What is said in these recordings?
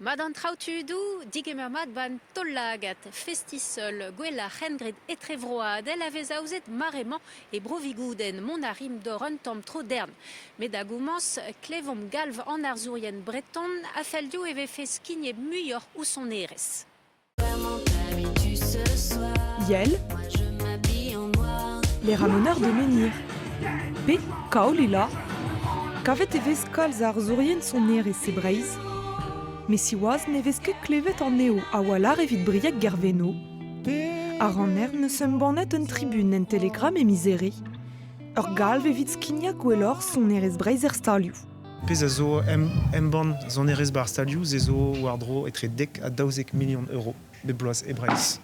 Mat an traoù tudoù, digemer mat 'ba'n taol-lagad. Festiseul gwellañ c'hengred etrevroadel a vez aozet mare-mañ e Bro-Vigoudenn. Mont a rimp d'o'r un tamm tro-dern. Met da gomañs, klevomp galv an arzourien breton a fell dezho e vefe skignet muioc'h ouzh sonerezh. Yel, Les Ramoneurs de Menhir. Pe Kaolila. Kavet e vez kalz a arzourien sonerezh e Breizh. Met siwazh ne vez ket klevet anezho a-walc'h evit Brieg Gerveno. Ar ranner 'neus embannet un tribun en Telegram e miz Here. Ur galv evit skignañ gwelloc'h sonerezh Breizh er stalioù. Pezh a zo embann sonerezh 'ba ar stalioù, se zo war-dro etre dek ha daouzek milion euro bep bloaz e Breizh.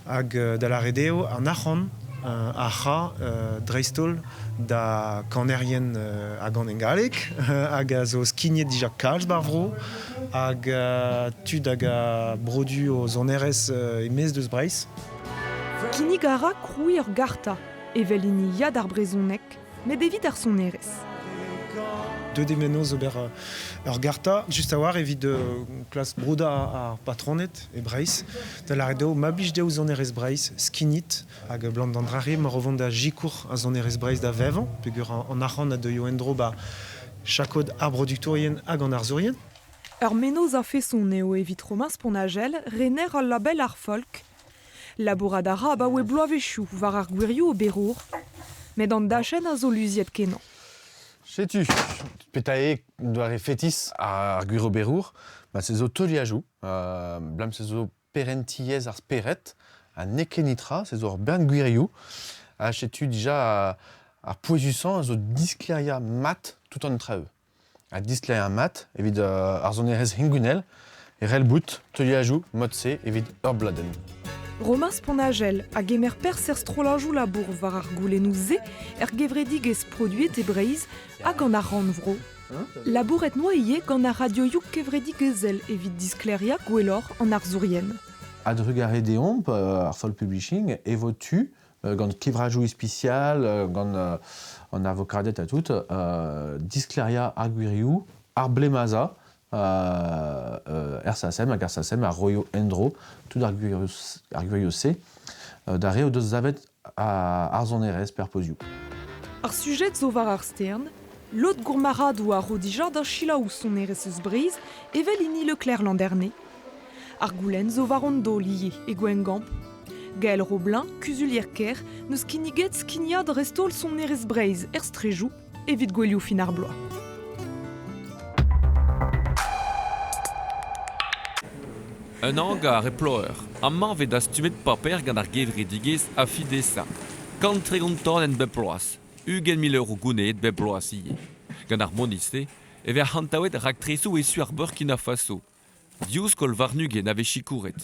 Hag da lâret eo an arc'hant a ra dreist-holl da kanerien a gan en galleg hag a zo skignet dija kalz 'bar vro hag tud hag a brodu o sonerezh e-maez deus Breizh. Kinnig a ra krouiñ ur garta, evel hini Ya d'ar brezhoneg, met evit ar sonerezh. Deuet eo mennozh ober ur garta just a-walc'h evit klask broudañ ar patroned e Breizh. Da lâret eo ma blij dezho sonerezh Breizh, skignit hag abalamour d'an dra-se emañ o vont da sikour ar sonerezh Breizh da vevañ peogwir an arc'hant a deuio en-dro 'ba chakod ar broductourien hag an arzourien. Ur mennozh a-feson eo evit Romain Sponagel, rener al label Ar Folk. Labourat a ra abaoe bloavezhioù war ar gwirioù oberour, met an dachenn a zo luziet-kenañ. Setu petra eo doare fetis ar gwir oberour. Ma se zo teuliajoù, blam se zo perentiezh ar spered, ha n'eo ket netra, se zo ur bern gwirioù. Ha setu dija ar pouezusañ a zo disklêriañ mat tout an traoù. Ha disklêriañ mat evit ar sonerezh hengounel e c'hell bout teuliajoù mod-se evit ur bladenn. Romain Sponagel a gemer perzh er strollajoù labour war ar goulennoù-se er gevredigezh produet e Breizh ha gant ar rannvro. Labouret 'noa ivez gant ar radioioù kevredigezhel evit disklêriañ gwelloc'h an arzourien. A-drugarez deomp, ar Folk Publishing, e vo tu gant kevrajoù ispisial, gant an avokaded ha tout, disklêriañ ar gwirioù, ar blemazañ er SACEM hag ar SACEM a roio en-dro tout ar gwirioù-se d'ar re o deus savet ar sonerezh pe ar pozioù. Ar sujed zo war ar stern, lod gourmarc'hadoù a ro dija da selaou sonerezh eus Breizh evel hini Leclerc Landerne. Ar goulenn zo war an daol ivez e Gwengamp. Gael Roblin, kuzulier-kêr, 'neus kinniget skignañ dreist-holl sonerezh Breizh er strejoù evit gouelioù fin ar bloaz. Un hangar e Ploeur. Amañ 'vez dastumet paper gant ar gevredigezh Afidesa. 130 tonenn bep bloaz. 20 000 euro gounezet bep bloaz ivez. Gant ar moneiz-se e vez arc'hantaouet raktresoù e su ar Burkina Faso. Div skol warn-ugent a vez sikouret.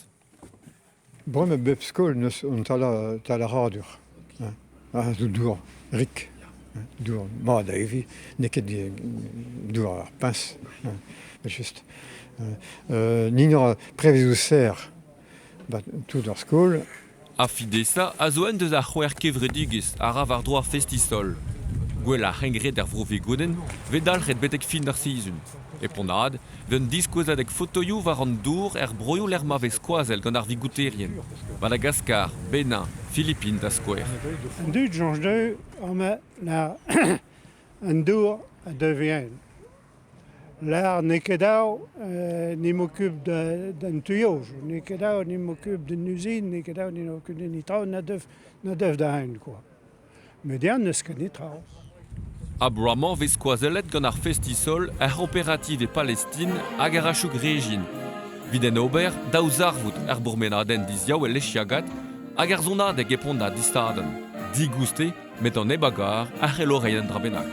Bremañ bep skol n'eus un talaradur. A zo dour rik, dour mat da eviñ, n'eo ket dour ar puñs, just. Ni 'noa prevezioù serr 'ba tout ar skol. Ar Fidesa a zo un deus ar c'hwec'h kevredigezh a ra war-dro ar Festisol. Gwell ar c'hengred er Vro-Vigoudenn 'vez dalc'het betek fin ar sizhun. E Pont-Aven 'vez un diskouezadeg fotoioù war an dour er broioù lec'h ma vez skoazell gant ar vigouterien. Madagaskar, Benin, Filipin da skouer. An dud soñj dezho amañ an dour a deu Lar n'eo ket dav ni m'occupe d'un tuyau, n'eo ket dav ni m'occupe d'une usine, n'eo ket dav ni m'occupe de netra, na deuf na deuf da hent quoi. Met eñ n'eus ket netra. Ha bloaz-mañ 'vez skoazellet gant ar Festisol er c'hooperativ e Palestin hag er Achoug Rejin. 'Vit en ober daou zarvoud er bourmenadenn diziaou el Lechiagad hag ar sonadeg e Pont-Aven disadorn. Digoust eo met an neb a gar a c'hello reiñ un dra bennak.